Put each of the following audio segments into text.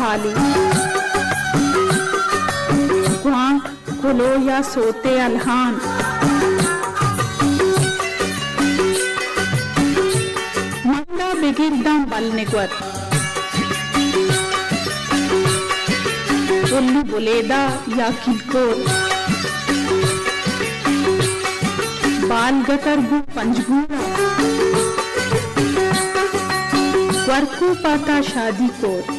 عالی۔ گوانک کلو یا سوتے الہان۔ منڈا بگر داں بل نگور۔ الو بلیدہ یا کلکور۔ بال گتر گوں پنجگور ءَ۔ ورکو پاتا شادی کور۔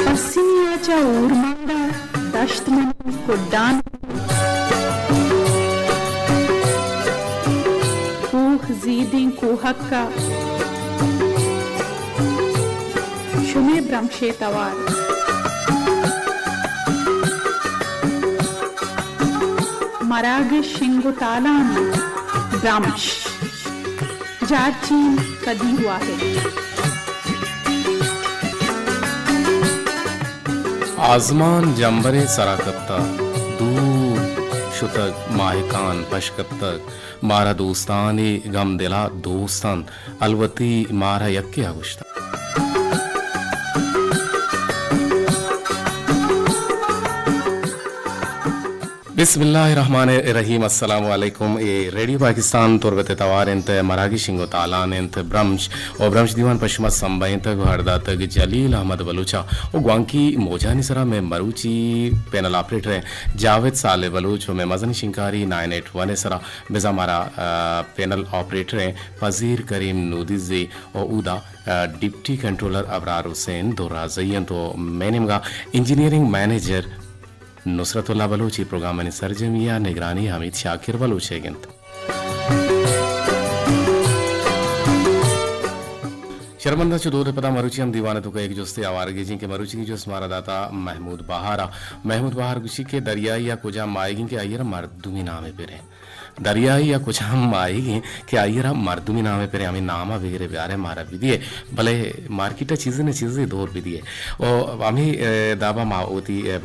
پسنی ءَ چہ اورمنڈ ءَ دشت منی کڈان۔ کوہ زیدیں کوہک ءَ شمے برمشے توار۔ مراگش شنگ و تالان برمش۔ جارچین قدیر واحد۔ آزمان جمبرے سرا کپتہ، دور شتگ ماہکان پش کپتگ۔ مارا دوستانی گم دلا دوست انت، الوتی مارا یکے ءَ گوشتگ۔ بسم اللہ الرحمن الرحیم۔ السلام علیکم۔ اے ریڈیو پاکستان تربت ءِ توار انت، مراگش شنگ و تالان انت، برمش و برمش دیوان پہ شما سمبھینتگ و ہر داتگ جلیل احمد بلوچ ءَ و گوانکی موجانی سرا مئے مروچی پینل آپریٹر ءِ جاوید صالح بلوچ و مئے مزنیں شنگکاری نائن ایٹ ون ءِ سرا بزاں مارا، آ، پینل آپریٹر ءِ پذیر کریم نودیزی و اودا، آ، ڈپٹی کنٹرولر ابرار حسین دورازئی انت و مئے نیمگا انجینئرنگ مینیجر نصرت اللہ بلوچ، اے پروگرامانی سرجمی ءَ نگرانی حمید شاکر بلوچ ئیگ انت۔ شرمنداں چو دود ءِ پدا مروچی ہم دیوان ءِ توکا یک جستے آوارگیجیں کہ مروچی جست مارا داتا محمود بہار ءَ۔ محمود بہار گوشی کہ دریائی ءَ کجام ماہیگیں کہ آئی ءَ را مردمی نامے پریں۔ دریائی ءَ کجام ماہیگیں کہ آئی ءَ را مردمی نامے پریں، ہمے نام ءَ بگرے بیارے مارا بدیے، بلے مارکیٹ ءَ چیزے نہ چیزے دور بدیے۔ او ہمے، اے، دابا ما وتی، اے،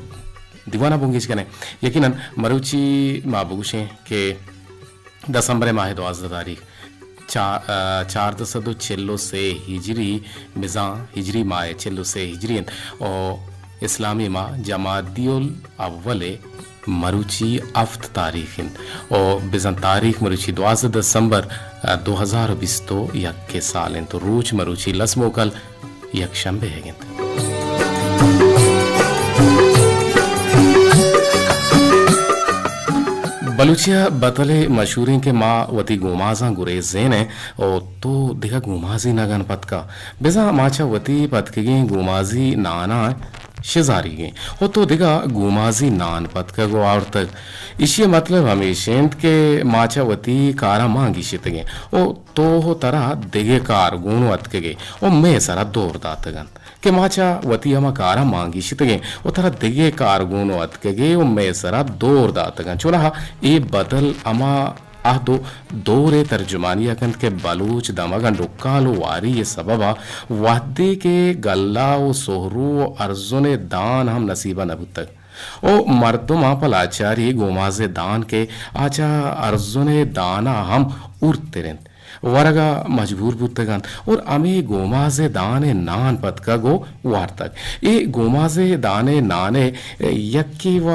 دیوان ءَ بنگیج کنیں۔ یقیناً مروچی ما بگوشیں کہ دسمبر ءِ ماہ ءِ دوازدہ تاریخ چا-، آ، چاردہ سد و چل و سے ہجری، بزاں ہجری ماہ ءِ چل و سے ہجری انت و اسلامی ماہ جمادی الاول ءِ مروچی ہفت تاریخ انت و بزاں تاریخ مروچی دوازدہ دسمبر، آ، دو ہزار و بیست و یک ءِ سال انت و روچ مروچی لس موکل یک شنبے ئیگ انت۔ بلوچی ءَ بتلے مشہوریں کہ ما وتی گومازاں گریزینیں و تو دگہ گومازی نگن پتکا۔ بزاں ما چہ وتی پتکگیں گومازی ناناں شزاریگیں و تو دگہ گومازی نان پتکگ و آورتگ۔ ایشی ءِ مطلب ہمیش انت کہ ما چہ وتی کاراں مانگیشتگیں و تو و ترا دگہ کار گون و اتکگے و مئے سرا دور داتگ انت کہ ما چہ وتی ہما کاراں مانگیشتگیں و ترا دگہ کار گون و اتکگے و مئے سرا دور داتگ انت۔ چوناہا اے بدل ہما عہد و دور ءِ ترجمانی ءَ کنت کہ بلوچ دمگاں ڈکال و واری ءِ سبب ءَ وہدے کہ گلہ و سہرو و ارزن ءِ دان ہم نصیب ءَ نہ بوتگ۔ و مردماں پہ لاچاری گوماز ءِ دان کہ آ چہ ارزن ءِ دان ءَ ہم ہورتر انت، ورگ ءَ مجبور بوتگ انت اور ہمے گوماز ءِ دان ءِ نان پتکگ و وارتگ۔ اے گوماز ءِ دان ءِ نان ءِ یکے و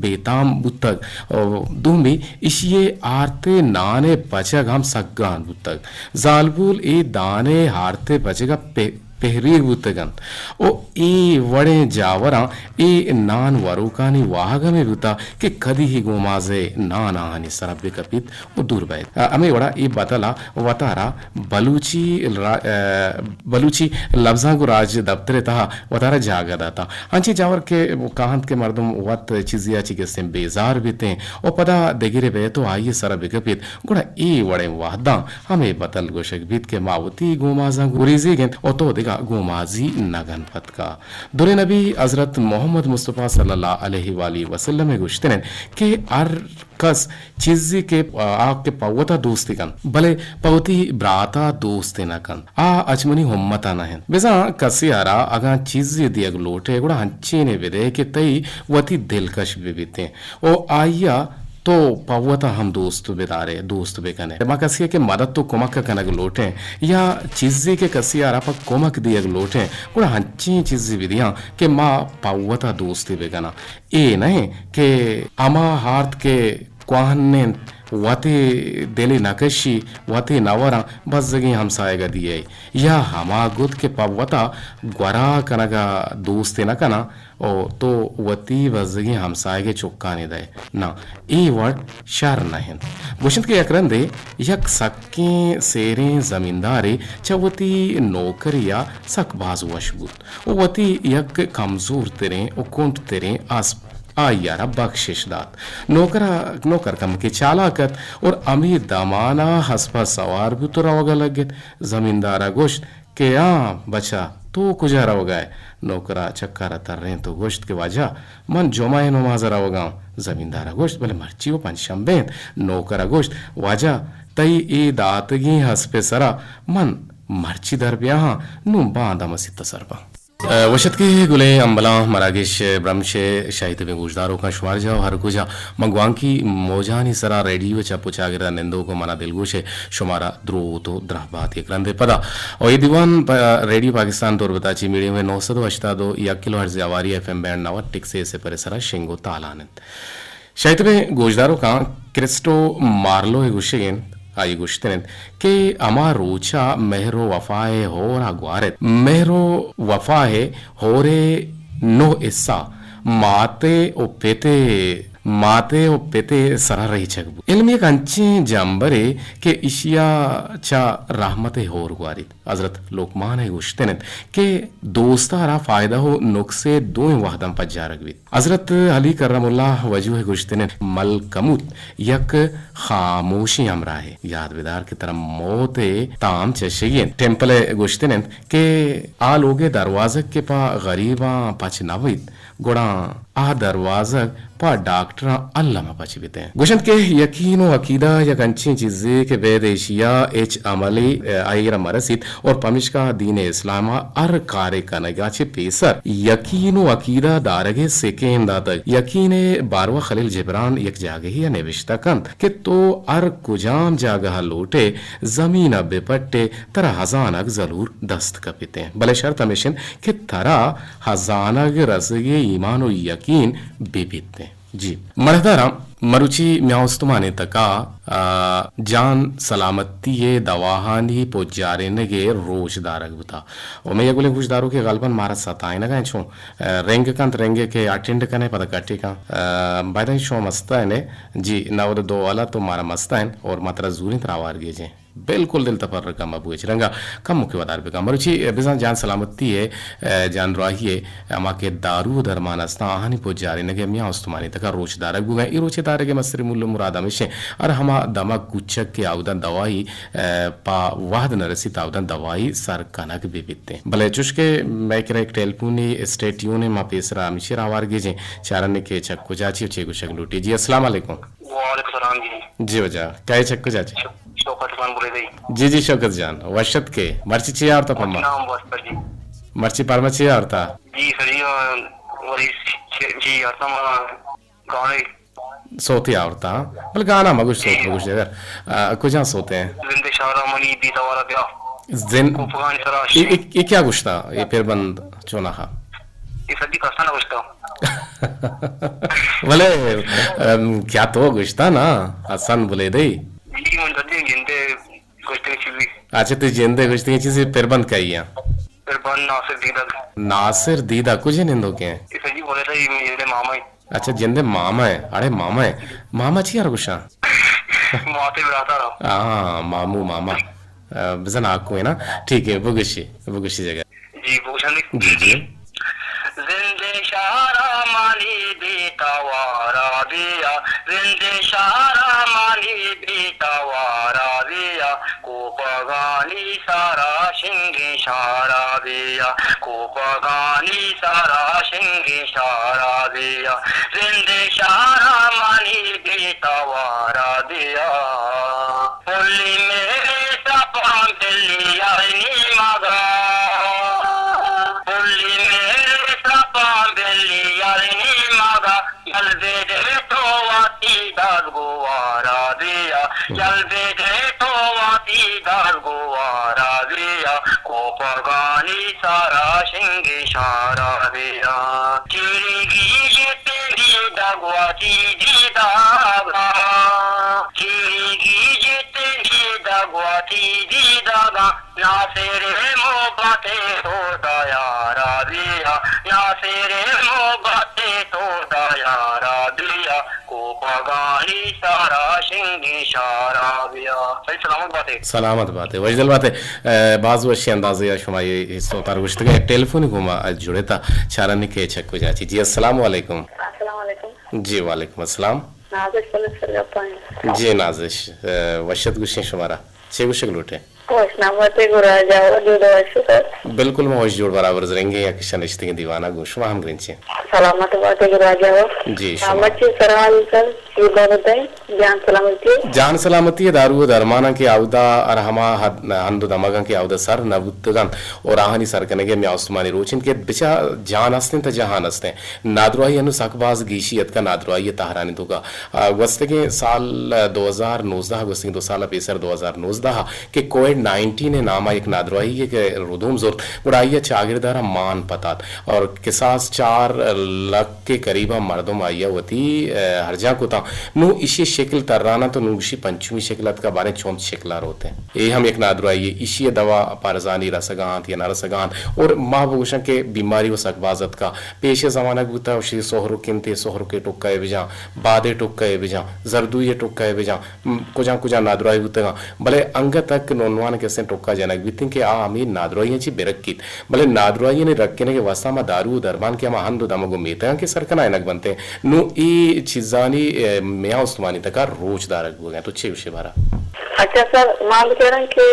بے تام بوتگ، و دومی ایشی ءِ آرت ءِ نان ءِ پچگ ہم سگان بوتگ۔ زالبول اے دان ءِ آرت ءِ پچگ ءَ پہ پہریگ بوتگ انت و اے وڑیں جاوراں اے نان وروکانی واہگ ہمے بوتہ کہ کدی اے گوماز ءِ نان آہانی سرا بکپیت و دور بئیت۔ ہمے وڑا اے بتل ءَ وتارا بلوچی را-، بلوچی لبزانک و راج دپتر ءِ تہا وتارا جاگہ داتہ۔ انچیں جاور کہ کاہنت کہ مردم وت چیزے ءَ چہ گسیں بیزار بیتیں و پدا دگرے بئیت و آئی ءِ سرا بکپیت، گڑا اے وڑیں وہداں ہمے بتل گوشگ بیت کہ ما وتی گومازاں گریزیگ انت و تو دگہ گومازی نگن پتکا۔ دریں نبی حضرت محمد مصطفی صلی اللہ علیہ وآلہ وسلم ءِ گوشتن انت کہ ہر کس چیزے کہ آ کہ پہ وتا دوستی کنت، بلے پہ وتی براتا دوستی نہ کنت، آ اچ منی امتا نہ انت۔ بزاں کسے ءَ را اگاں چیزے دیگ لوٹئے، گڑا انچینے بدئے کہ تئی وتی دلکش بہ بیتیں و آئی ءَ تو پہ وتا ہم دوست بدارے، دوست بکنے۔ ما کسی ء کہ مدد و کمک ء کنگ لوٹیں یا چیزے کہ کسی ء را پہ کمک دیگ لوٹیں، گڑا ہنچیں چیزے بدیاں کہ ما پہ وتا دوستی بکناں۔ اے نہ انت کہ ہما ہارت کہ کوہن انت، وتی دلی نہ کشی، وتی نہ وراں، بزگیں ہمسایگ ء دیئے، یا ہما گد کہ پہ وتا گورا کنگ ء دوستی نہ کناں، او تو وتی بزگیں ہمساہگ ء چکانی دئے۔ ناں، اے وڑ شر نہ انت۔ گوشنت کہ یک رندے یک سکیں سیریں زمیندارے چہ وتی نوکری ء سک باز وش بوت و وتی یک کمزور تریں و کنٹ تریں اسپ آئی ء را بخشش دات۔ نوکر ء، نوکر کمکے چالاک ات اور ہمے دمان ء اسپ ء سوار بوت و روگ ء لگت۔ زمیندار ء گوشت، کہ آں بچا، تو کجا روگا ئے؟ نوکرا چکارا ترینت و گوشت کہ واجہ، من جمعہ ء نماز ء روگا آں۔ زمیندارا گوشت، بلے مرچی و پنچ شنبہ انت۔ نوکرا گوشت، واجہ، تئی اے داتگیں اسپ ء سرا من مرچی در بیاہاں، نوں باندا مسیت ء سر باں۔ ء، وش اتکے گلیں ہمبلاں، مراگش برمش ء شاہی تبیں گوشداروکاں، شمار جاہ و ہر کجا من گوانکی موجانی سرا ریڈیو ء چپ و چاگرد ء نندوک و منا دلگوش ء شمارا دروت و درہبات۔ یک رندے پدا و اے دیوان پہ ریڈیو پاکستان تربت ء چہ میڈیم ویو نو سد و ہشتاد و یک کلو ہرٹز ء ہواری ایف ایم بینڈ نود ٹک سے صفر ء سرا شنگ و تالان انت۔ شاہی تبیں گوشداروکاں، کرسٹو مارلو ء گوشگ انت، آئی گوشتن انت کہ ہما روچا مہر و وفا ء ہور ء گوارت، مہر و وفا ء ہور ء نو حصہ مات ء و پت ء، مات ء و پت ء سرا ریچگ بوت۔ علم یک انچیں جمبرے کہ ایشی ء چہ رحمت ء ہور گواریت۔ حضرت لقمان ء گوشتن انت کہ دوست ء را فائدہ و نقص ء دوئیں وہداں پجارگ بیت۔ حضرت علی کرم اللہ وجہ ء گوشتن انت، ملکموت یک خاموشیں ہمراہے۔ یاد بدار کہ ترا موت ء تام چشگی انت۔ ٹیمپل ء گوشتن انت کہ آ لوگ ء دروازگ کہ پہ غریباں پچ نہ بیت، گڑا آ دروازگ پہ ڈاکٹراں الم ء پچ بیتیں۔ گوشنت کہ یقین و عقیدہ یک انچیں چیزے کہ بید ایشی ء ہچ عملے، ء، آئی ء را مرسیت اور پمیشکا دین اسلام ء ہر کارے کنگ ء چہ پیسر یقین و عقیدہ دارگ ء سکین داتگ۔ یقین ء باروا خلیل جبران یک جاگہے ء نبشتہ کنت کہ تو ہر کجام جاگہ ء لوٹ ئے، زمین ء بہ پٹ ئے، ترا ہزانگ زلور دست کپیت انت، بلے شرط ہمیش انت کہ ترا ہزانگ رسگ ء ایمان و یقین بہ بیت انت۔ جی۔ مڑداراں، مروچی میان استمانی تکا، آ، جان سلامتی ء دواہانی پجارینگ ء روچ دارگ بوتا۔ و مئے گلیں گوشداروکے غالباً مارا ستائینگا انت، چون، آ، رنگ کنت، رنگ کہ اٹینڈ کنے پدا کٹی کن۔ آ، بایدیں شما مستائنے۔ جی، نود و دو والا تو مارا مستائن اور ما ترا زوریں ترا آوار گیجیں۔ بالکل دل تپرکہ مہ بو، ہچ رنگا کمکے ودار بکن۔ مروچی بزاں جان سلامتی ء، ء، جان راہی ء، ہما کہ دارو و درمان استاں، آہانی پجارینگ ء میان استمانی تکا روچ دارگ بوگاں۔ اے روچ ء دارگ ء مستریں مول و مراد ہمیش انت، ہر ہما دمگ کوچک کہ آوداں دوائی، ء، پہ وہد نہ رسیت، آوداں دوائی سر کنگ بہ بیت انت۔ بلے چوش کہ مئے کرا یک ٹیلیفونے اسٹے ٹیون انت، ما پیسرا ہمیشی را آوار گیجیں، چارنے کہ چہ کجا چی و چے گوشگ لوٹی۔ جی، السلام علیکم۔ وعلیکم السلام جی۔ جی واجہ، کئے چہ کجا چے؟ شو-، شوکت خان بولیدئی۔ جی جی شوکت جان، وش اتکے۔ مرچی چی آورتا پہ ما؟ نام واسطہ جی۔ مرچی پرما چی آورتا؟ جی سر جی، آ، ولی چ-، جی آورتا ما گانے۔ سوتی آورتا، ہاں؟ بلے گانا مگوش، سوت جی۔ مگوش اگر۔ آ، کجا سوتے ہیں؟ زندے شہرا منی بے توارا بیا۔ زن-، کوپگانی سرا اے، اے، اے کیا گوشتا؟ اے پھر بند چونا ہا؟ اے سجی کسا نہ گوشتا۔ بلے، ام، کیا تو گوشتا نا؟ حسن بولیدئی۔ جی، من جدی جندے گوشتے چیزی۔ اچھا، تو جندے گوشتے چیزی پھر بند کئی ہے؟ پھر بند ناصر دیدگ۔ ناصر دیدگ، کجے نندوکے؟ اے سجی بولیدئی، من جندے ماما ہے۔ اچھا، جندے ماما ہے۔ اڑے ماما ہے۔ ماما چی یار گوشا؟ ماتے براتا۔ ہاں، مامو، ماما۔ آ، بزن آکو ہے نا؟ ٹھیک ہے، بگوشی، بگوشی جگہ۔ جی، بگوشن۔ جی، جی۔ زندے شہرا منی بے توارا بیا، زندے شہرا منی بے توارا بیا، کوپگانی سرا شنگیں شارا بیا، کوپگانی سرا شنگیں شارا بیا، زندے شہرا منی بے توارا بیا۔ پلی میرے سپاں بلی یار نیمگا، پلی میرے سپاں بلی یار نیمگا، گل بدے تو وتی دار گوارا بیا، چل بگے تو وتی دل گوارا بیا، کوپگانی سرا شنگی شارا بیا۔ چیریگی جتنگی دگواتی دیداگا، چیریگی جتنگی دگواتی دیداگا، ناصر محبت تو دایارا بیا، ناصر محبت تو دایارا بیا، کوپگانی سرا شنگی شارا بیا۔ بھائی سلامت باتے۔ سلامت باتے، وشدل باتے۔ اے، باز وشی اندازے ء شما یہ حصہ تار گوشتگے۔ ٹیلیفونی گوما جڑتا، چارانی کے چک کجا چی۔ جی السلام علیکم۔ السلام علیکم۔ جی وعلیکم السلام۔ نازش پولیس سرگپانی۔ جی نازش، اے، وشت گوشیں شمارا۔ چے گوشگ لوٹے؟ وش نامتے گو راجا و دود وش سر۔ بالکل ما وش جوڑ برابر زرنگے یا کشا نشتگیں دیوانا گو شما ہم گرنچیں۔ سلامت باتے گو راجا و۔ جی شما۔ مرچی سرحال سر، یہ بابت ہے، جان سلامتی۔ جان سلامتی ء دارو و درماناں کہ اودا ہر ہما حد، ہند و دمگاں کہ اودا سر نہ بوتگاں اور آہانی سر کنگے میں آستمانی روچ انت کہ بچا جان ہستیں تا جہان ہستیں۔ نادراہی انو سک باز گیشی اتکا نادراہی ء تہرانی توکا۔ آ، گوستگیں سال، آ، دو ہزار نوزدہ، گوستگیں دو سال ء پیسر دو ہزار نوزدہ ء کہ کووڈ نائنٹین ء نام ء یک نادراہی ء کہ ردوم زرت، گڑا آئی ء چاگرد ء را مان پتات اور کساس چار لکھ ء قریب ء مردم آئی ء وتی، آ، ہرجاں کتاں۔ نوں ایشی شکل تران ء تو نوں گوشی پنچمی شکل اتکا باریں چونت شکل ء روت۔ اے ہم یک نادراہی یے۔ ایشی ء دوا پہ ارزانی رسگا انت یا نہ رسگا انت۔ اور ما بگوشاں کہ بیماری و سک باز اتکا۔ پیش ء زمانگ بوتا، اشی سہرک انت، سہرک ء ٹکا ء بجاں، باد ء ٹکا ء بجاں، زردوئی ء ٹکا ء بجاں، م، کجام کجام نادراہی بوتگاں۔ بلے انگت تک نونوان کسیں ٹکا جنگ بیتیں کہ آ ہمے نادراہیاں چی برکیت۔ بلے نادراہیانی رکینگ ء واسطہ ہما دارو و درمان کہ ہما ہند و دمگ و میتگاں کہ سر کنائینگ بنت انت، نوں اے چیزانی، اے، میاں استمانی تکا روچ دارگ بوگ ء انت۔ تو چے گوشے بارا؟ اچھا سر، ما بچاراں کہ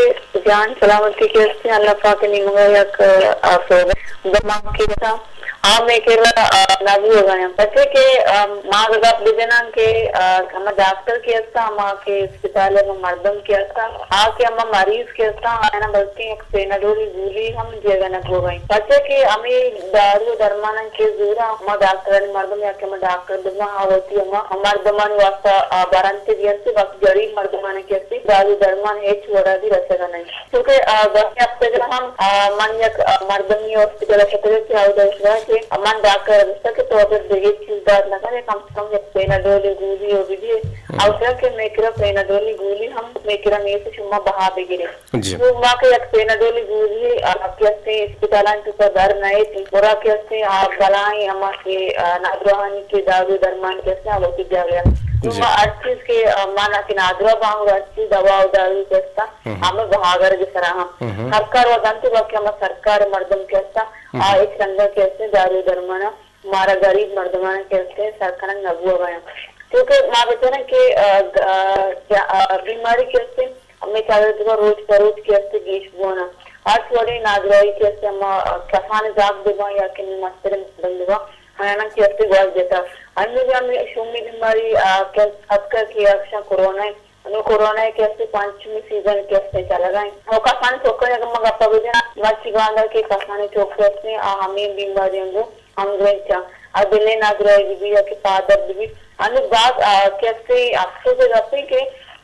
جان سلامتی کہ استیں، اللہ پاک ء نیمگا یک، آ، سوگند دماغ کی رسا۔ آ مے کرا، آ، نہ بوگ ء انت۔ پچے کہ، آ، ما گپ بجناں کہ، آ، ہما ڈاکٹر کہ استاں، ہما کہ اسپتال ء مردم کہ استاں، آ کہ ہما مریض کہ استاں، آیانا بلکیں یک پیناڈولی گولی ہم دیگا نہ بوگا انت۔ پرچا کہ ہمے دارو و درماناں کہ زوراں ہما ڈاکٹرانی مردم یا کہ ہما ڈاکٹر بزاں آ وتی ہما مردمانی واسطہ آ برنت دینت، باقی غریب مردمانی کہ استی دارو درمان ہچ وڑا بھی رسگا نہ انت۔ چونکہ، آ، گوستیں ہفتگ ہم، آ، من یک، آ، مردمی ہاسپٹل ء شتگ کہ آ گوشتگ کہ من ڈاکٹر ء گوشتگ کہ تو اگر دگہ چیز دات نہ کن، کم سے کم یک پیناڈول گولی و بدیے۔ آ گوشتگ کہ میکرا پیناڈول گولی ہم میکرا نیست، شما بہا بگرے۔ جی۔ نوں ما کہ یک پیناڈول گولی، آ، کہ استیں اسپتالانی توکا در نئیت، گڑا کہ استیں آ بلائیں ہما کہ، آ، نادراہانی کہ دارو درمان کہ استیں آ وتی جاگہ ء۔ نوں جی۔ ما ہر چیز کہ، آ، مانا کہ نادراہ باں، ہر چیز دوا و دارو کہ استاں، ہمے بہاگر کہ سرا ہم۔ سرکار و دنت، باقی ہما سرکار مردم کہ استاں، آ ہچ رنگا کہ استیں دارو درمانا مارا غریب مردمانا کہ استیں سر کنگ نہ بوگا انت۔ چونکہ ما بچاراں کہ، آ، گ-، آ، جا-، آ، بیماری کہ استیں، ہمے چاگرد ء روچ پہ روچ کہ است گیش بوان ء۔ ہرچ وڑیں نادراہی کہ است ہما کسان زاگ بہ باں یا کہ مستریں مردم بہ باں، آیاناں کہ است گوز جتا۔ انوں ہمے شومی بیماری، آ، کہ اتکگ کہ اشاں کرونا ء۔ انوں کرونا ء کہ است پنچمی سیزن کہ است چلگا انت۔ او کسان چوکاں اگر ما گپا بجناں، مرچی باندا کہ کسان چوک کہ است آ ہمے بیماری انگو ہمگرنچ ء، آ دل ء نادراہی بہ بیت یا کہ پاد درد بہ بیت۔ انوں باز، آ، کسے افسوز ء گپے کہ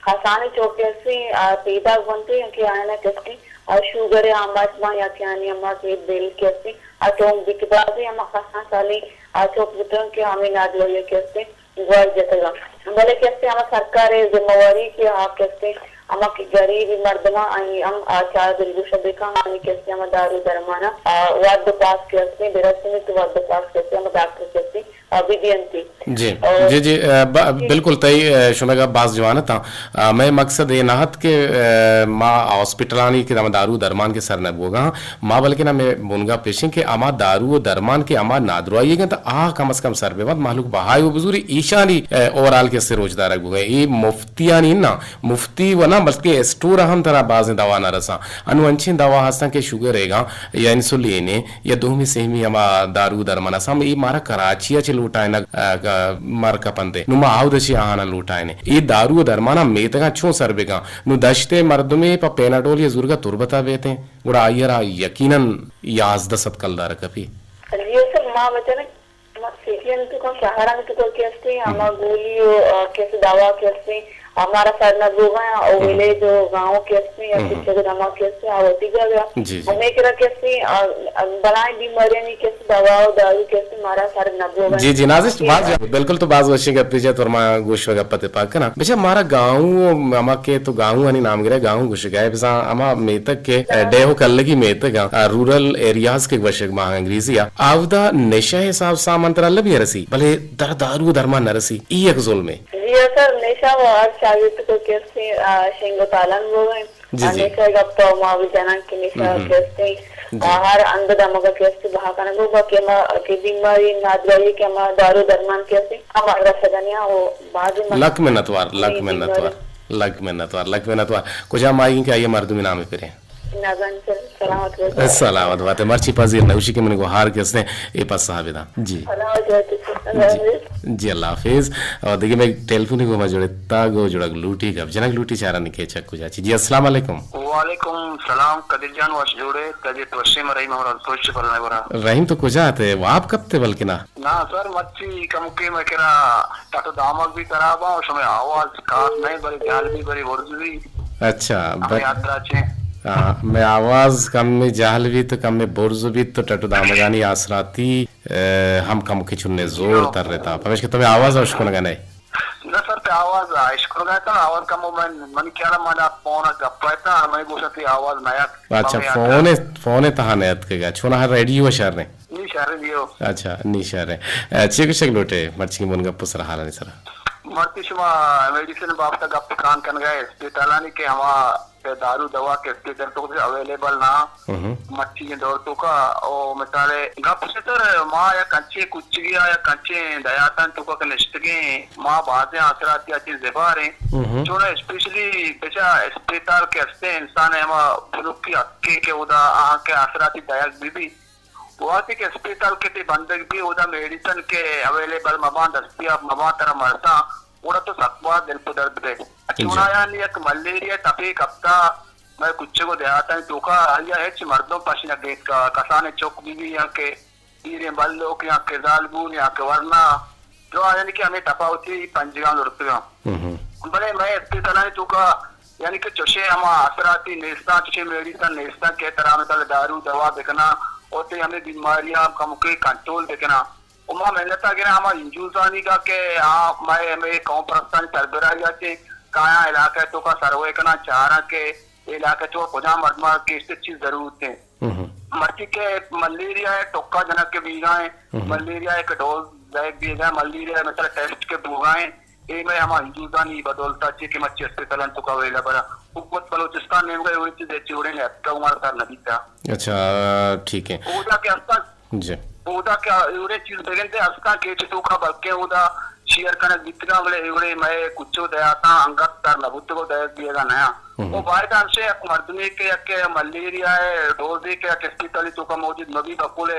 کسانیں چوکے ہستیں، آ، پیداک بنت یا کہ آیانا کسے، آ، شوگر ء آماچ باں یا کہ آنی ہما کہ دل کہ ہستیں، آ، ٹونک بیت۔ بازیں ہما کسان سالیں، آ، چوک بوتگ کہ ہمے نادراہی ء کہ ہستیں گوز جتگ انت۔ بلے کہ ہستیں ہما سرکار ء ذمہ واری کہ آ کہ ہستیں ہما کہ گریب مردماں آئی ہم آ چار دلگوش ء بکن، آنی کہ ہستیں ہما دارو درمان ء، آ، وھد ء پاس کہ ہستیں برسینیت، وھد ء پاس کہ ہستیں ہما ڈاکٹر کہ ہستیں، آ، بہ دینتی۔ جی، اور جی، جی، آ، ب-، جی۔ بالکل تئی، آ، شمئے گپ باز جوان اتاں۔ آ، مئے مقصد اے نہ ات کہ، آ، ما ہاسپٹلانی کہ ہما دارو درمان کہ سر نہ بوگا، ما بلکن ہمے بنگپ پیشیں کہ ہما دارو و درمان کہ ہما نادراہی گنت، آ کم از کم سر بہ بنت، مہلوک بہائے و بزوری ایشانی، آ، اوورال کہ سے روچ دارگ بوگا۔ اے مفتیانی نہ، مفتی و نہ، بلکہ اسٹور ہم ترا بازیں دوا نہ رساں۔ انو انچیں دوا ہستاں کہ شوگر ایگاں یا انسولین یا دومی سیمی ہما دارو درمان است، ہم اے مارا کراچی ء چہ لوٹائینگ، ء، ء، مر کپنت۔ نوں ما آود ء چہ آہانا لوٹائینیں۔ اے دارو و درماناں میتگاں چون سر بکاں؟ نوں دشت ء مردمے پہ پیناڈول یا زورگا تربتا بیتیں، گڑا آئی ء را یقیناً یازدہ سد کلدار کپی۔ جی سر، ما بچنے سٹی ءِ توکا، شہرانی توکا کہ ہستیں، ہما گولی و، آ، کہ است دوا کہ ہستیں، ہمارا سر نہ بوگا ہیں، او ویلیج و گاؤں کہ ہستیں، یا کچھ دما کہ ہستیں، آ وتی جاگہ۔ جی، جی۔ ہمیں کرا کہ ہستیں، آ، آ، بلائیں بیماریانی کہ است دوا و دارو کہ ہستیں، مارا سر نہ بوگا ہیں۔ جی، جی، نازش، باز، بالکل تو باز وشیں گپے جت اور ما گوش و گپ تپاک کناں۔ بچا مارا گاؤں و ہما کہ تو گاؤں آنی نام گرے، گاؤں گوشگا ہے، بزاں ہما میتگ کہ، اے، ڈیہہ و کلگی میتگ آں، آ، رورل ایریاز کہ گوشگ ما انگریزی آ، آودا نشہ حساب سامان ترا لبی رسی، بلے در دارو درمان نہ رسی، ای یک ظلمے۔ جی سر، نشہ و ہر چاگرد کو کہ ہستیں، آ، شنگ و تالان بوگا ہیں۔ جی، آ، جی۔ نشہ گپ ما بھی جنان کہ نشہ کہ ہستیں، جی۔ آ، ہر اند دمگا کہ ہستیں بہا کنگو با کہ ما کہ بیماری نادراہی کہ ما دارو درمان کہ ہستیں، ہما رسگنیا و بعض لک منتوار، لک منتوار، لک منتوار، لک منتوار۔ کجا مائی کہ آئی مردمی نام پرے؟ نازان سر، سلامت بات۔ سلامت بات۔ مرچی پذیر نوشی کہ من گوہار کہ ہستیں، اے پسہ بداں۔ جی۔ سلامت بات۔ جی۔ جی، اللہ حافظ۔ اور دیگہ میں ٹیلیفونی گوما جڑتا گو جڑگ لوٹی گپ جنگ لوٹی چارانی کہ چک کجا چی۔ جی، السلام علیکم۔ وعلیکم سلام قدیر جان، وش جوڑے، طبیعت وشی مرئی مہران سوچ پر نہ برا۔ رحیم تو کجا تے؟ واب کپتے بلکہ نا؟ نا سر، مرچی کمکے مئے کرا ٹٹ و دامگ بھی خراب آں، شمئے آواز خاص نہیں، بری جہل بھی، بری برز بھی۔ اچھا، ہمیں بر-، یاترا چے۔ ہاں، مئے آواز کم میں جہل بھی تو کم میں برز بھی تو ٹٹ و دامگانی آسراتی، اے، ہم کمکے چنے زور تر رہتا۔ پمیش کہ تمہیں آواز اشکنگا نہیں۔ نہ سر، تے آواز اشکنگا تھا، آواز کم ہو، من، من کیا رہا، من آپ فون گپا تھا، ہمیں گوشا تھی آواز نہ آت۔ اچھا، ہمیں یاترا فون، فون تہا نہیں آت کے گا، چونا ریڈیو شہر نے۔ نی شر دیو۔ اچھا، نی شر۔ اے، چی گوشگ لوٹے، مرچی من گپ سر حالانی سر۔ مرچی شما میڈیسن بابت گپ تران کنگا، اسپتالانی کہ ہما دارو دوا کہ اسپتال تو اویلیبل نہ۔ ہم۔ مرچی دور تو کا، او مثال گپ ستر ما یا کنچے کچگی یا کنچے دیاتان تو کا نشتگیں، ما بازیں آسراتی اچی زباریں۔ ہم۔ چونا اسپیشلی بچا اسپتال کہ ہستے انسان ہما بلوکی حقے کہ ادا آہاں کہ آسراتی دایگ بی بی۔ وہدے کہ اسپتال کہ تئی بندگ بی، اودا میڈیسن کہ اویلیبل مباں، دستیاب مباں، ترا مرساں، گڑا تو سک باز دل پدرد بئے۔ اچھا۔ چونایا نی یک ملیریا تپے کپتا مئے کچک و دیہاتانی توکا، آئیا ہچ مردم پش نہ گیتکا، کسانیں چک بہ بی یا کہ پیریں بلوک یا کہ زالبول یا کہ ورنا، جو آیانی کہ ہمے تپا وتی پنجگاں زرتگاں۔ ہم۔ بلے مئے اسپتالانی توکا یعنی کہ چوشیں ہما آسراتی نیستاں، چوشیں میڈیسن نیستاں کہ ترا مثال دارو دوا بکناں اور تئی ہمے بیماریاں کمکے کنٹرول بکناں۔ و ما منتا گراں ہما این جی اوزانی گا کہ آ مئے ہمے قوم پرستانی سربراہی ء چہ کایاں علاقہ ء توکا سروے کناں، چاراں کہ اے علاقہ ء توکا کجام مردم ء گیشتر چیز ضرورت ہیں۔ ہم۔ مرچی کہ ملیریا ء ٹکا جنک کہ بیگا ہیں، ہم۔ ملیریا ء ایک ڈوز دائک بیگا، ملیریا ء مثلا ٹیسٹ کہ بوگا ہیں، اے مئے ہما این جی اوزانی بدولت ء چہ کہ مرچی اسپتالانی توکا اویلیبل ء۔ حکومت بلوچستان نیمگا اے وڑیں چیز ہچ وڑیں اتکا عمر سر نہ بیتا۔ اچھا، ٹھیک ہے۔ اودا کہ ہستاں جی۔ اودا کہ ایوڑیں چیز بگندے ہستاں کہ چہ توکا بلکیں اودا شیئر کنگ بیتگاں، بلے ایوڑیں مئے کچو دیاتاں انگت سر نہ بوتگ و دئیگ بیگا نیاں۔ ہم۔ و باید ہمشے یک مردمے کہ یک ملیریا ء ڈوزے کہ یک اسپتالی توکا موجود مبی، بقول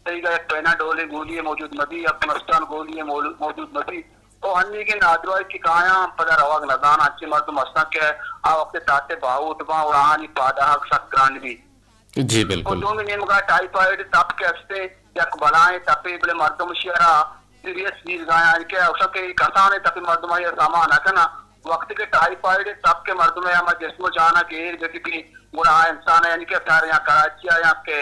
تئیگا یک پیناڈولے گولی موجود مبی، یک مستان گولی مول-، موجود مبی۔ و ہنیگیں نادراہی کہ کایاں پدا روگ نزاناں، چہ مردم ہستاں کہ آ وقت تاتے باہوٹ باں و آہانی پاداہگ سک گران بی۔ جی، بالکل۔ و دومی نیمگا ٹائیفائیڈ تپ کہ ہستیں، یک بلائیں تپے، بلے مردم اشی ء را سیریس گیر گایاں کہ اوشا کہ کسانیں تپے مردم آئی ء سما نہ کناں۔ وقتی کہ ٹائیفائیڈ تپ کہ مردم ء ہما جسم و جان ء گیر بہ بی، گڑا آ انسان ء یعنی کہ سر یا کراچی ء یا کہ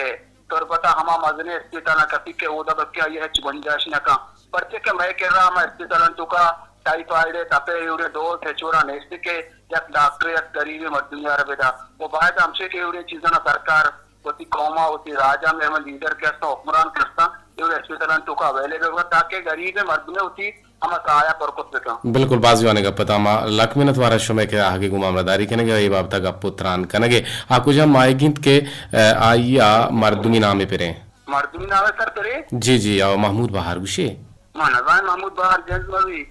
تربت ء ہما مزنیں اسپتالاں کپی کہ اودا بلکہ آئی ء ہچ گنجائش نہ کن۔ پرچے کہ مئے کرا ہما اسپتالانی توکا ٹائیفائیڈ ء تپے ایوڑیں ڈوز ہچ وڑا نیست کہ یک ڈاکٹرے یک گریبیں مردمے ء را بدا۔ و باید ہمشے کہ ایوڑیں چیزانا سرکار وتی قوم ء وتی راج ء مئے ہما لیڈر کہ استاں، حکمران کہ استاں، ایوڑیں اسپتالانی توکا اویلیبل بکنت تاکہ گریبیں مردمے وتی ہما ساہ ء پر کت بکن۔ بالکل، باز جوانیں گپ ات۔ ما لک منت وار شمئے کہ آہگے گوں ہمراہداری کنگ ء اے بابت ء گپ و تران کنگ ء۔ آ کجام ماہیگ انت کہ، ء، آئی ء مردمی نامے پریں؟ مردمی نام ء سر پرے؟ جی، جی، او محمود بہار گوشے۔ ما نزانیں محمود بہار جند مہ بی۔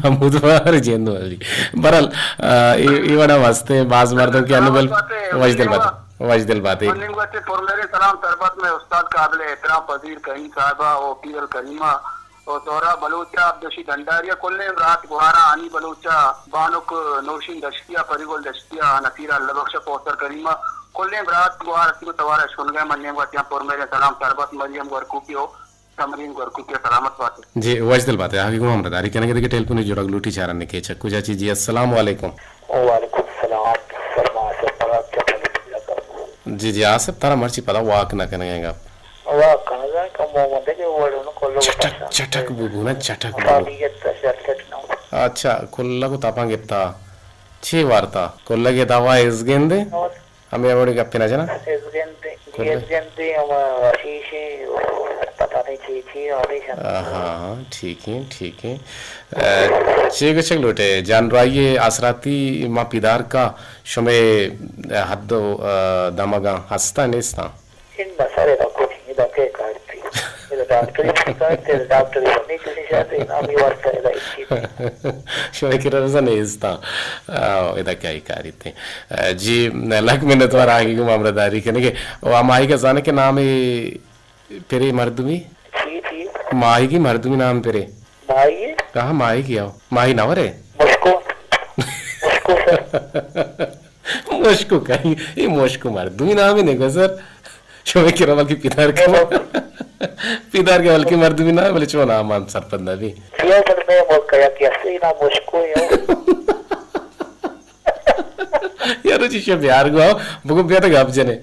محمود بہار جند مہ بی۔ برحال، آ، اے، اے وڑا مست ایں، باز مردم کہ انو بل وش دل بات، وش دل بات اے۔ منی گوشت پرمہریں سلام سربت مئے استاد قابل احترام پذیر کریم صاحبہ و پی ایل کریمہ و سہراب بلوچ ء، عبدالرشید بھنڈاری ء، کلیں برات گوہاراں، ہنی بلوچ ء، بانک نوشین دشتی ء، پری گل دشتی ء، نصیر اللہ بخش ء، کوثر کریمہ کلیں برات گوار اتیگ و توار اشکنگا من نیم وتیاں پر میرے سلام سربت مریم گورکوپی و سمرین گورکوپی سلامت بات۔ جی، وش دل بات۔ آگے گوں ہمراہ داری کنگے دگہ ٹیلیفونی جوڑگ لوٹی چارنے کے چکو جاچی۔ جی، السلام علیکم۔ وعلیکم السلام۔ سلام آصف، پدا چہ پدا۔ جی، جی، آصف ترا مرچی پدا واک نہ کنگے گپ۔ واک کنگا کم مومن دے کہ وڑ نہ کلو چٹک، پسند۔ چٹک بو بو نا، چٹک بو۔ فعالیت شرکت نہ۔ اچھا، کلگ و تپاں گپتا۔ چی وارتا؟ کلگ دوا ازگندے؟ اور ہمے وڑی گپے نہ جناں؟ ازگندے، جی کلگ۔ ازگندے، ہم شیشے، پتہ نہیں چی چی، ہمیشہ۔ ہاں، ہاں، ٹھیک ہے، ٹھیک ہے۔ اے، چی گوشگ لوٹے؟ جان رائی آسراتی ما پیدار کا شمے حد و، اے، دمگاں ہستا نیستاں؟ اناں سر، ادا کجی، ادا کئے کارتی؟ ادا ڈاکٹری بنی کارتی، ادا ڈاکٹری بنی چنی شاتے، اناں ہمے واسطہ ادا ہچی نہیں۔ شمئے کرا رزا نیستاں۔ آ، ادا کئے کاریتے؟ آ، جی، لک منت وار آگی گوں ہمراہ داری کنگے۔ و ماہیگا زانے کہ نام پرے مردمی؟ جی، جی۔ ماہیگی مردمی نام پرے؟ ماہیگی؟ کہاں ماہیگی آؤ؟ ماہی نورے؟ مشکو۔ مشکو سر۔ مشکو کئی، اے مشکو مردمی نامے نگو سر۔ شمئے کرا بلکہ پیدار کا، پیدار کا بلکہ مردمی نامے، بلے چون نام ہم سرپد نہ بی۔ جی، پر میں ملک یا کہ اصلی نام مشکو ہے۔ یار، چی شے بیار گو، بگو بیا تو گپ جنے۔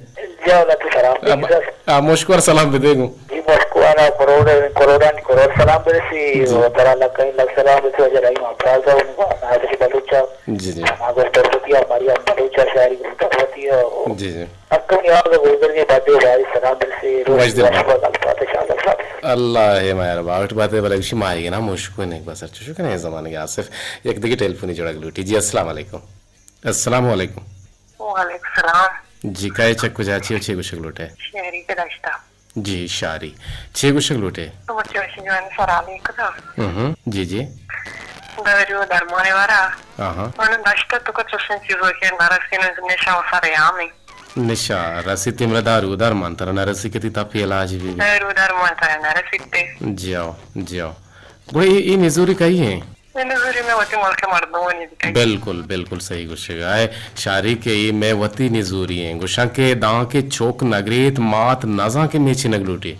جی، اللہ تو سلام دے سر۔ آ، مشکو سلام بدے گو۔ جی، مشکو آنا کروڑ، کروڑانی کروڑ سلام برسی، جی۔ و ترا لکھانی لکھ سلام برسی، واجہ رحیم ابراز و نادری بلوچا۔ جی، جی۔ ناگوش دربتیا، مریم بلوچا، شاعری گروپ دربتیا۔ جی، جی۔ اکم یاد گوزر کے بعد بھائی سلام برسی، روز وش دل۔ وش بات۔ الفاتحہ، الفاتحہ۔ اللہ ہے مہربان، اٹ بات ہے، بلے گوشی ماہیگی نام مشکو نے، بس چشو کنے زمانے آصف، یک دگہ ٹیلیفونی جوڑگ لوٹی۔ جی، السلام علیکم۔ السلام علیکم۔ وعلیکم السلام۔ جی، کئے چہ کجا چی و چی گوشگ لوٹے؟ شہری کے دشتا۔ جی، شاری۔ چے گوشگ لوٹے؟ تو مچے وشی جوان سر علیکم۔ ہم، جی، جی۔ دارو درمانے وارا۔ آہا۔ من دشت تو کچھ سن چیزوں کے نرسی نشا و سر یامی۔ نشا رسی تمرا دارو درمان ترا نرسی کتی تپی علاج بی بی۔ دارو درمان ترا نرسی تے۔ جیو، جیو۔ گڑا اے، اے نزوری کئی ہیں؟ اے نزوری میں وتی ملک مردمانی دیتے۔ بالکل، بالکل صحیح گوشگا ہے۔ شاری کہ اے میں وتی نزوری ہیں۔ گوشاں کہ داں کہ چوک نگریت مات نزاں کہ میچی نگلوٹی۔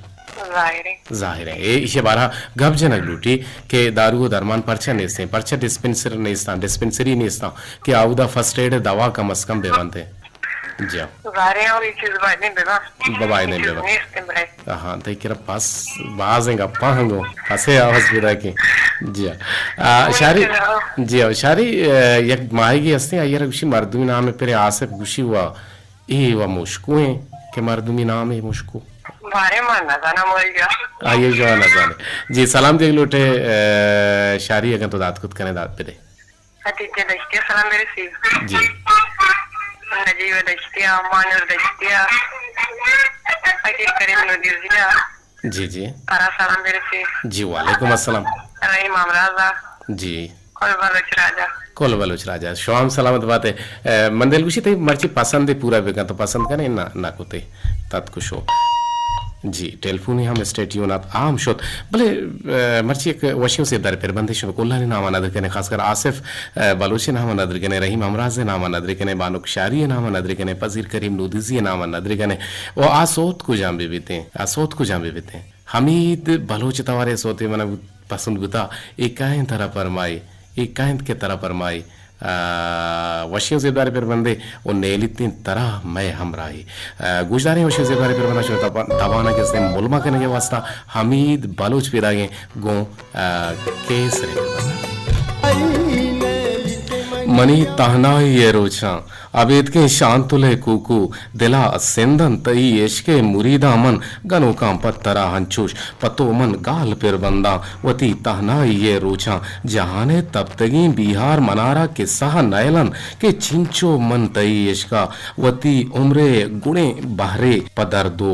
ظاہر ہے۔ ظاہر ہے۔ اے ایشی بارہ گپ جنگ لوٹی کہ دارو و درمان پرچہ نیستیں، پرچہ ڈسپنسر نیستاں، ڈسپنسری نیستاں کہ آودا فرسٹ ایڈ دوا کم از کم بے بنتے۔ جی ہاں۔ ظاہر ہے، اور یہ چیز باید نہیں بے بن۔ باید نہیں بے بن۔ نیستیں بھائی۔ ہاں، تئی کرا پس بازیں گپاں ہنگو، پسے آواز پیدا کی۔ جی ہاں۔ آ، شاری، جی ہاں، شاری، آ، یک ماہیگی ہستیں، آئی را گوشی مردمی نام پرے آصف گوشی وا اے و مشکو ہیں کہ مردمی نام ہے مشکو۔ بارے من نزانم واجہ۔ آئیے جو نزانے۔ جی، سلام دیگ لوٹے، اے، شاری اگن تو دات کت کنے دات بدے۔ حتیجہ دشتیا سلام برسی۔ جی۔ نجیب دشتیا، مانور دشتیا، فقیر کریم نودیزیا۔ جی، جی۔ ترا سلام برسی۔ جی، وعلیکم السلام۔ رحیم امرازا۔ جی۔ کل بلوچ راجا۔ کل بلوچ راجا۔ شما ہم سلامت باتے۔ اے، من دل گوشی تئی مرچی پسند پورا بکن تو پسند کنے نہ، نہ کتے۔ تت کشو۔ جی، ٹیلیفونی ہم اسٹیڈیو نات عام شت۔ بلے، اے، مرچی یک وشیوں سے در پر بندش کلانی نام ندر کنے، خاص کر آصف، اے، بلوچ نام ندر کنے، رحیم امراز نام ندر کنے، بانک شاری نام ندر کنے، پذیر کریم نودیزی نام ندر کنے۔ و آ صوت کجام بی بیتیں؟ آ صوت کجام بی بیتیں؟ حمید بلوچ توارے صوتے من پسند بوتا، اے کاینت ترا پرمائی، اے کاینت کہ ترا پرمائی، آ، وشیں زیبدار پر بندے و نیلیتیں ترا مئے ہمراہی۔ آ، گوشداریں وشیں زیبدار پر بندہ شو تبانا کسے ملما کنگے واسطہ حمید بلوچ پیداگیں گوں، آ، کیسرے پر بندہ۔ منی تہنائی ء روچاں ابیتکیں شانتل ء کوکو، دل ء سندن تئی عشق ء مریداں من گنوکاں پہ ترا انچوش، پہ تو من گال پر بنداں وتی تہنائی ء روچاں۔ جہان ء تپتگیں بیہار منارا کسہ ء نئیل انت کہ چنچو من تئی عشق ء وتی عمر ء گڑیں بہرے پہ درد و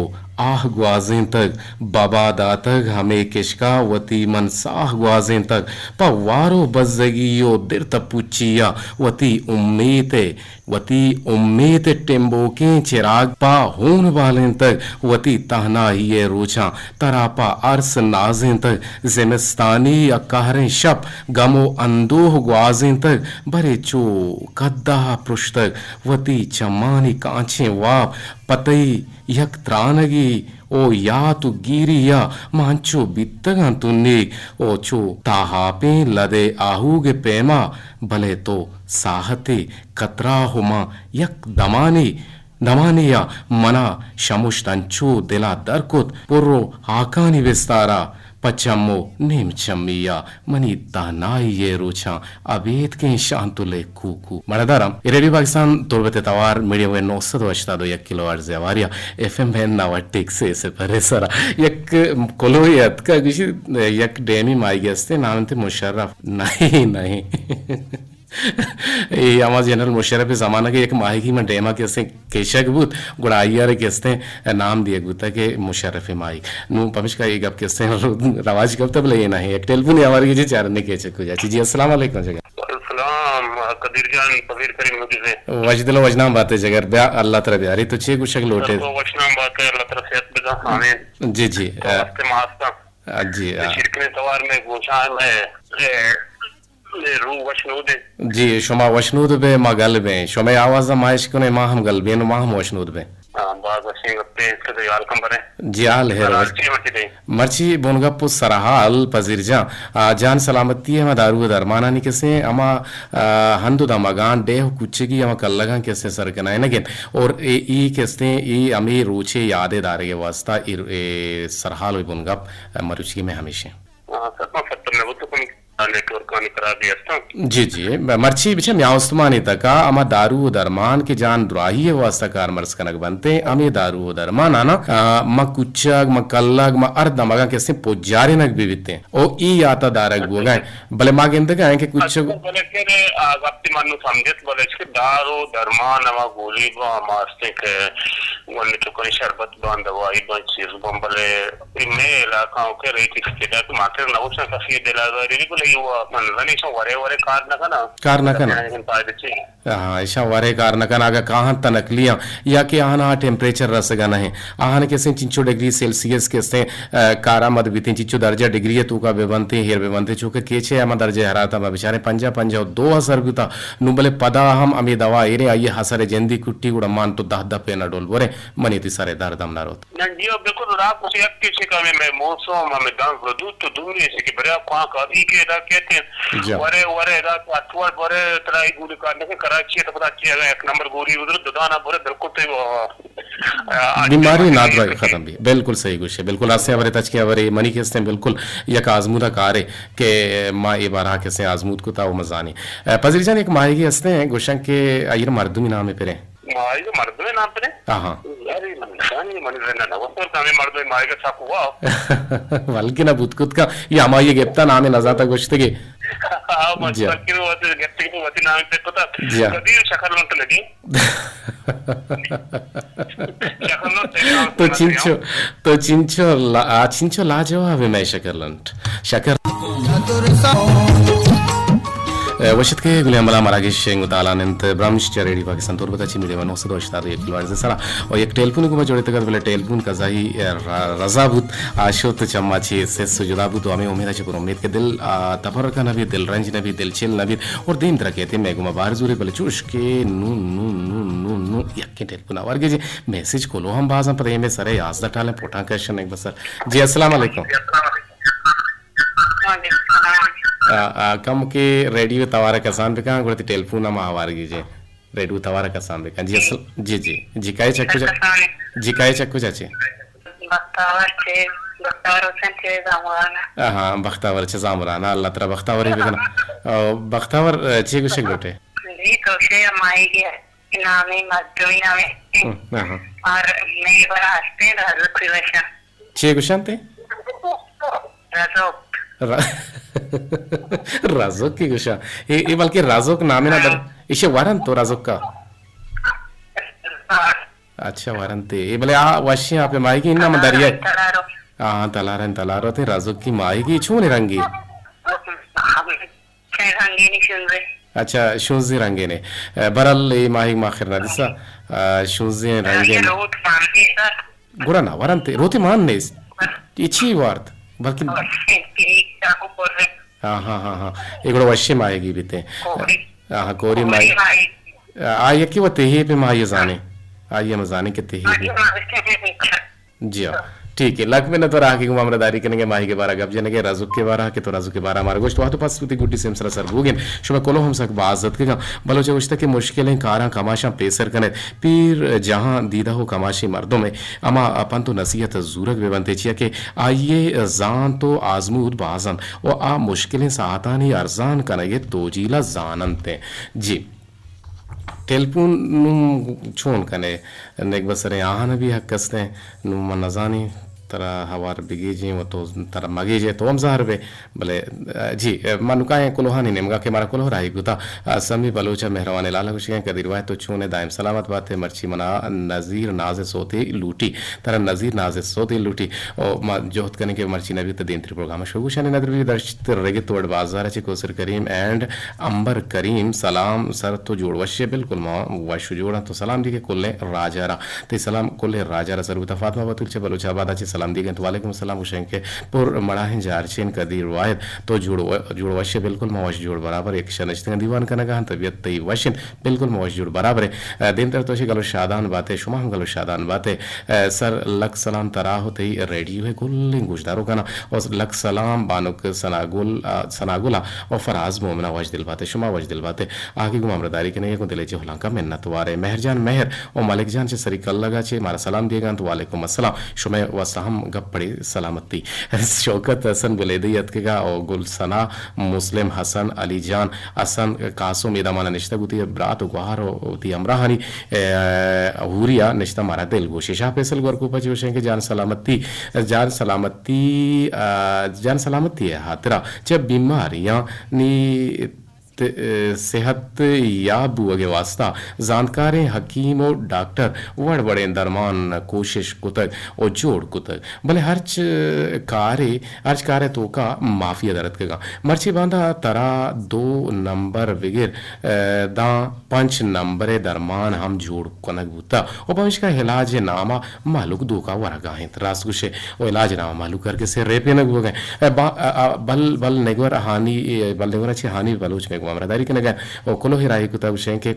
آہ گوازینتگ، ببا داتگ ہمے کشک ء وتی من ساہ گوازینتگ، پہ وار و بزگی و درت ء پچی ء وتی امیت ء وتی تئی امیت ءِ ٹمبوکیں چراگ پہ ہون بالینتگ، وتی تہنائی ءِ روچاں ترا پہ ارس نازینتگ، زمستانی ءِ کہریں شپ گم ءُ اندوہ گوازینتگ، برے چو کدہ ءَ پرشتگ، وتی چمانی کانچیں واب پہ تئی یک ترانگی او یات و گیری ءَ من انچو بیتگاں تنیگ او چو تاہاپیں لدے آہوگ ءِ پیما، بلے تو ساہتے کتراہ و من یک دمانے، دمانے ءَ منا شمشت انچو دل ءَ در کت، پر و ہاکانی بستار ءَ پہ چم و نیم چمی ءَ منی تہنائی ءِ روچاں ابیتکیں شانتل ءِ کوکو۔ مڑداراں، اے ریڈیو پاکستان تربت ءِ توار میڈیم ویو نو سد و ہشتاد و یک کلو ہرٹز ءِ ہواری ءَ ایف ایم بینڈ نود ٹیک سے سپر ءِ سرا یک کلوہے اتکا گوشی، یک ڈیمی ماہیگے استیں، نام انت مشرف۔ نہیں، نہیں۔ اے ہما جنرل مشرف ءِ زمانگ ءَ یک ماہیگی من ڈیما کہ استیں کشگ بوت، گڑا آئی ءَ را کہ استیں نام دیگ بوتا کہ مشرف ماہیگ۔ نوں پمشکا اے گپ کہ استیں رواج کپتا، بلے اے نہ ایں۔ یک ٹیلیفون ءِ ہوارگی جی، چارنے کیچ ءَ کجا چی۔ جی، السلام علیکم جگر۔ السلام، قدیر جان، پذیر کریم نوکی سے۔ وش دل و وش نام باتے جگر، بیا اللہ ترا بیاری، تو چے گوشگ لوٹے؟ تو وش نام باتے، اللہ ترا صحت بدا، آمین۔ جی، جی، تو آ، ہستے ما ہستاں۔ آ، جی، آ۔ شیرکنیں توار میں گوشاں میں، اے، اے، رو وش نودے۔ جی، شما وش نود بے، ما گل بیں۔ شمئے آواز ما اشکنیں، ما ہم گل بیں و ما ہم وش نود بیں۔ ہاں، باز وشیں گپے، تو حال کم برے۔ جی، حال ہے حال روز۔ چی مرچی دے؟ مرچی بنگپ و سرحال پذیر جان۔ آ، جان سلامتی ہے، ہما دارو و درمانانی کسیں، ہما، آ، ہند و دمگان، ڈیہ و کوچگی، ہما کلگان کسیں سر کنائنگن۔ اور اے، ای کسیں، ای ہمیں روچے یادے دارگے واسطہ، اے، اے سرحال و بنگپ، آ، مروچی میں ہمیشہ۔ ہاں، سر، ما فتر نہ بوتو کم۔ نیٹ ورکانی خرابی ہستاں۔ جی، جی، مرچی بچہ میاں استمانی تکا ہما دارو و درمان کہ جان دراہی ءِ واسطہ کارمرز کنگ بنتیں، ہمے دارو و درمان آنا، آ، ما کچگ، ما کلگ، ما ہر دمگاں کہ استیں پجارینگ بہ بیتیں۔ او ای یاتا دارگ بوگا ایں۔ بلے ما گندگا ایں کہ کچگ اچھا، بلے کہ آ گپتی من نو سمجھت، بلے کہ دارو درمان ہما گولی با ہما استیں کہ گونڈیں چکانی شربت باں، دوائی باں، چیز باں، بلے اے مئے علاقہ ءَ کہ ریٹی سٹیٹ ءَ کہ ماتر نہ گوشاں کسی ءِ دل آزاری بی، بلے اے وا من زنی ایشاں ورے ورے کار نہ کناں۔ کار نہ کناں۔ ایشاں فائدہ چی؟ ہاں، ایشاں ورے کار نہ کناں، اگاں کاہاں تہ نکلیاں یا کہ آہاں ٹیمپریچر رسگا نہ ایں۔ آہاں کسیں چنچو ڈگری سیلسیس کسیں، آ، کارآمد بیتیں، چنچو درجہ ڈگری ءِ توکا بہ بنتیں، ہیر بہ بنتیں، چونکہ کیچ ءِ ہما درجہ حرارت ءَ ما بچاریں پنجاہ، پنجاہ و دو ءَ سر بوتا۔ نوں بلے پدا ہم ہمے دوا ایریں، آئی ءِ اثر ءِ جندی کٹی گڑا مان تو دہ دپ ءَ نہ ڈول بریں، منی تئی سر ءِ درد ہم نہ روت۔ نہ جی، او بالکل راست گوشے، یک کیچے کہ ہمیں مئے موسم، ہمیں داں ردوت تو دومی ایسے کہ بریا کوان کاری کہ ادا کہتے ہیں۔ جی۔ ورے، ورے ادا تو اتوار ورے ترا ای گولی کار نہ کہ کراچی ہے تو پتا چی اگا یک نمبر گولی گزر ددانا برے بالکل تو، آ، آ، بیماری آ، نادراہی ختم بی۔ بالکل صحیح گوشے، بالکل راستیں ہبرے، تچکیں ہبرے، منی کہ استیں بالکل یک آزمودہ کارے کہ ما اے بارہ کہ استیں آزمود کتا و مزانی۔ اے، پذیر جان، یک ماہیگی استیں گوشن کہ آئیر مردمی نام پرے۔ ما آئی ءِ مردمے نام پرے؟ آہاں۔ یاری من نزانی، من زنہ نہ وسر کامے مردمے ماہیگ ءَ چاکو وا۔ بلکہ نہ بوت کت کا، یہ ہمائی گپتا نام نزاتا گوشتگے۔ ہاں، من جی۔ بلکہ وتی گپتی کو وتی نام پہ کتا۔ جی۔ قدیر شکر لنٹ لگی۔ شکر لنٹ نام تو سنا چنچو، تو چنچو لا-، آ، چنچو لاجواب ہے میں شکر لنٹ۔ شکر۔ اے، وشت کہ گلیں ہمبلا مراگش شنگ و تالان انت، برمش چہ ریڈیو پاکستان تربت ءَ چہ میڈیم نو سد و ہشتاد و یک کلوہرٹز ءِ سرا۔ و یک ٹیلیفون گوں ما جوڑتگ ات، بلے ٹیلیفون قضائی، اے، ر-، رضا بوت، آ شت چما چہ سس و جدا بوت و ہمیں امید ءَ چہ پر امید کہ دل، آ، تپرکہ نہ بیت، دل رنج نہ بیت، دل چل نہ بیت اور دیم ترا کہتے میں گوں ما بار زورے، بلے چوش کہ نون، نون، نون، نون، نون، یکیں ٹیلیفون آوار گے جی، میسج کلو ہم بازاں پتہ ہمیں سرے یازدہ ٹالیں پوٹاں کشن ایک بسر۔ جی، السلام علیکم۔ وعلیکم السلام۔ آ، آ، کم کہ ریڈیو توارا کسان بکن، گڑا تئی ٹیلیفون ہم آوار گیجے۔ ریڈیو توارا کسان بکن۔ جی، جی۔ اصل-، جی، جی۔ جی، کئے چکو جا-، کسان۔ جی، کئے چکو چاچی؟ بختاور چے، بختاور حسین چے زامرانا۔ آہاں، بختاور چے زامرانا، اللہ ترا بختاوری بکن۔ آ، بختاور، آ، چے گوشگ لوٹے؟ جی، تو شے مائی گیا۔ نامی مردمی نامی۔ ہم، آہاں۔ اور میری بڑا ہستے رازوک بھی وشا۔ چے گوشنت؟ رازوک۔ را-، رازوک کی گوشاں؟ اے، اے بلکہ رازوک نامے نا در-، ہاں۔ ایشے ورنت تو رازوک کا؟ ہاں۔ اچھا، ورنت اے۔ اے بلے آ وشی آپ مائی کی نام دریا۔ تلارو۔ ہاں، تلارن، تلارو تے رازوک کی مائی کی چون رنگی؟ چے رنگی نشون دے۔ اچھا، شونزدہ رنگینے۔ اے، برحال اے ماہیگ ما آخر نہ دیسا۔ اے، شونزدہ رنگین۔ گڑا نہ ورنت، روتے مان نیست۔ اے چی وارت؟ بلکہ ہاں، ہاں، ہاں، ہاں۔ اے گڑا وشیں ماہیگی بیتے۔ ہاں، ہاں، کوری ماہیگ۔ آ، آ یکی و تہیپے ماہیگ زانے۔ آئی ہم زانے کہ تہیپے۔ جی ہاں، ٹھیک ہے۔ لک منت وار آ کہ گوں ہمراہ داری کنگے، ماہیگ بارا گپ جنگے، رزق کے بارا کہ تو رزق کے بارا ہمارا گوشت۔ وہد پس وتی گڈی سیمسرا سر بوگن۔ شما کلو ہم سک باز اتکگاں۔ بلوچ گوشتہ کہ مشکلیں کاراں کماشاں پیسر کنیت۔ پیر جہاں دیدہ و کماشی مردم ہے۔ اما پنت و نصیحت زورگ بہ بنتے، چیا کہ آئیے زانت و آزمود باز انت و آ مشکلیں ساعتانی ارزان کنگے توجیلہ زاننت۔ جی۔ ٹیلیفون نوں چون کنے؟ نیک بسریں آہان بھی حق استیں۔ نوں من نزانی ترا ہوار بگیجیں و تو ترا مگیجے تو ہم زہر بے۔ بلے، جی، من نکائیں کلوہانی نیمگا کہ مارا کلوہ راہی کتا۔ سمی بلوچ مہروان لالا گوشگیں قدیر واحد تو چونے دائم سلامت باتے، مرچی منا نذیر ناز سوتے لوٹی۔ ترا نذیر ناز سوتے لوٹی۔ او ما جہد کنیں کہ مرچی نبی تو دیم تری پروگرام شو گوشانی ندر بھی درشت رگت وڑ بازار چے کوسر کریم اینڈ امبر کریم، سلام سر، تو جوڑ وشے؟ بالکل ما وش و جوڑاں۔ تو سلام دیگے کلیں راجا را، تئی سلام کلیں راجا را سر بوتا۔ فاطمہ بتول چہ بلوچ آباد چے سلام دیگے، تو وعلیکم السلام گوشیں کہ پر مڑاہیں جارچین قدیر واحد، تو جوڑ و-، جوڑ وشے؟ بالکل ما وش جوڑ برابر، یک شنشتگاں دیوان کنگا ہم طبیعت تئی وشن، بالکل ما وش جوڑ برابر۔ دیمتر تو شے گلو شادان باتے، شما ہم گلو شادان باتے۔ سر لک سلام ترا ہو تئی ریڈیو ہے کلیں گوشدارو کنا، اور لک سلام بانک سناگل، سناگلا و فراز مومنا وش دل باتے، شما وش دل باتے۔ آگے گوں ہمراہ داری کنے گوں دلے جہلانکا منت وارے۔ مہر جان مہر و ملک جان چہ سری کلگا چے مارا سلام دیگا انت۔ وعلیکم السلام۔ شمے واسطہ ہم گپ پڑے سلامتی۔ شوکت حسن بلیدی اتکگا او گل ثنا، مسلم حسن، علی جان، حسن قاسم اے دمانا نشتگ وتی برات و گوہار و وتی ہمراہانی، اے، ہوریا نشتہ مارا دل گوشی۔ شاہ فیصل گورکوپا چے گوشیں کہ جان سلامتی، جان سلامتی، آ، جان سلامتی ء ہاترا چہ بیماریاں نی ت-، صحت یاب بوگ ء واستہ زانتکاریں حکیم و ڈاکٹر وڑ وڑیں درمان کوشش کتگ و جوڑ کتگ، بلے ہرچ کارے، ہرچ کارے توکا معافی در اتکگاں۔ مرچی باندا ترا دو نمبر بگر، ء، داں پنچ نمبر درمان ہم جوڑ کنگ بوتا و پمشکا علاج ناما مہلوک دوکا ورگا انت۔ راست گوشے، و علاج ناما مہلوک ہرگز سے ریپینگ بوگا۔ ء با-، ء، ء، بل، بل نگور ہانی، ء، بل نگور چہ ہانی بلوچ مے گوں ہمراہ داری کنگا۔ و کلوہ راہی کتا گوشیں کہ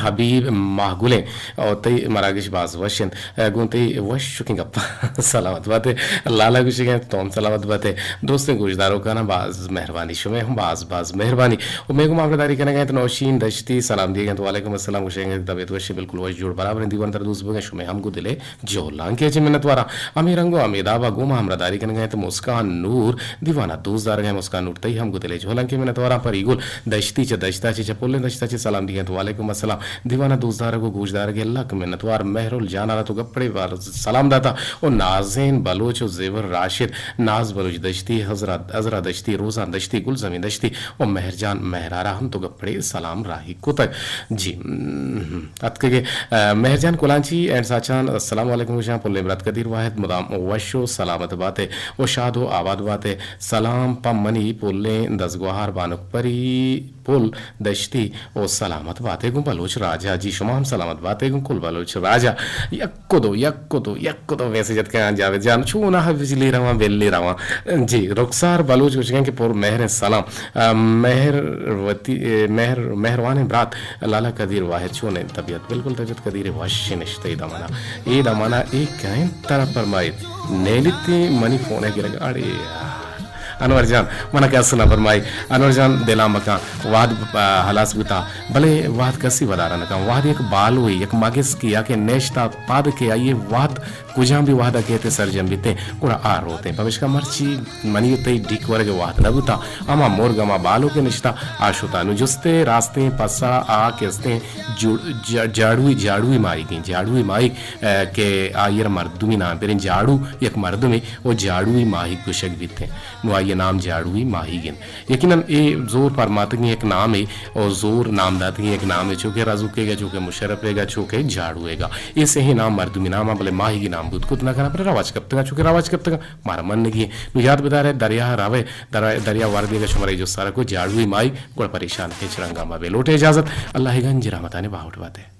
حبیب ماہ گلیں و تئی مراگش باز وش انت۔ ء، گوں تئی وش چکیں گپاں سلامت باتے۔ لالا گوشگیں تو ہم سلامت باتے۔ دوستیں گوشداروکاناں باز مہربانی، شمے ہم باز باز مہربانی۔ و مے گوں ہمراہ داری کنگا انت نوشین دشتی سلام دیگا انت۔ وعلیکم السلام گوشگیں طبیعت وش، بالکل وش جوڑ برابر انت۔ دیوان تر دوست بوگیں شمے ہم گوں دلے جہلانکے چہ منتواراں۔ ہمے رنگ و ہمے دابا گوں ما ہمراہ داری کنگا انت مسکان نور، دیوانا دوست دارگا انت مسکان نور، تئی ہم گوں دلے جہلانکے منتواراں۔ پری گل دشتی چہ دشتا چہ، چہ پلیں دشتا چہ سلام دیگا انت۔ وعلیکم السلام۔ دیوانا دوست دارگ و گوش دارگ ء لک منتوار۔ مہرل جان ء را تو گپڑے بار سلام داتا و نازین بلوچ و زیور راشد، ناز بلوچ دشتی، ہزرا، ہزرا دشتی، روزان دشتی، گلزمین دشتی و مہرجان مہرارا ہم تو گپڑے سلام راہی کتگ۔ جی، م، اتکگے، ء، مہرجان کلانچی اینڈ ساچان، السلام علیکم گوشاں، پلیں برات قدیر واحد مدام وش و سلامت باتے و شاد و آباد باتے۔ سلام پہ منی پلیں دزگوہار بانک پری پل دشتی و سلامت باتے گوں بلوچ راجا۔ جی شما ہم سلامت باتے گوں کل بلوچ راجا۔ یک و دو، یک و دو، یک و دو میسج اتکگاں جاوید جان، چون آ بجلی رواں، بلی رواں۔ جی، رخسار بلوچ گوشگاں کہ پر مہر سلام۔ ء، مہر وتی، ء، مہر، مہروانیں برات لالا قدیر واحد چونیں طبیعت؟ بالکل طبیعت قدیر وش نشتہ اے دمانا۔ اے دمانا اے کہیں ترا فرمائیت؟ نیلیت منی فون ء گرگ اڑے۔ انور جان، من کس نہ فرمائی۔ انور جان، دلاں مکن، وہد، آ، ہلاس بوتا، بلے وہد کسی ودارا نہ کن۔ وہد یک بالوے، یک مگسکے، یا کہ نشتا پاد کہ آئیے وہد کجام بھی وہدا کہتے سرجم بیتے، گڑا آ روتے۔ پمشکا مرچی منی و تئی ڈیک ورگ وہد نہ بوتا، ہما مرگ ہما بالو کہ نشتا، آ شتا۔ نو جستے راستیں پسا آ کہ استیں جوڑ-، جا-، جاڑوی، جاڑوی ماہیگیں، جاڑوی ماہیگ، آ، کہ آئیر مردمی نام پریں جاڑو، یک مردمے و جاڑوی ماہیگ گوشگ بیتے۔ نو آئی یہ نام جاڑوئی ماہیگ انت۔ یقیناً اے زور پرماتگیں یک نامے اور زور نام داتگیں یک نامے، چو کہ رزوکے گا، چو کہ مشرفے گا، چو کہ جاڑوے گا۔ اے سہیں نام مردمی نام آں، بلے ماہیگی نام بوت کت نہ کناں، بلے رواج کپتگاں، چو کہ رواج کپتگاں، مارا منگی انت۔ نوں یات بدارے، دریا ءَ روے، دریا، دریا وردے گا شمارا اے جست ءَ کت، جاڑوئی ماہیگ، گڑا پریشان ہچ رنگا مبے۔ لوٹے اجازت، اللہ ءِ گنج رحمتانی باہوٹ باتے۔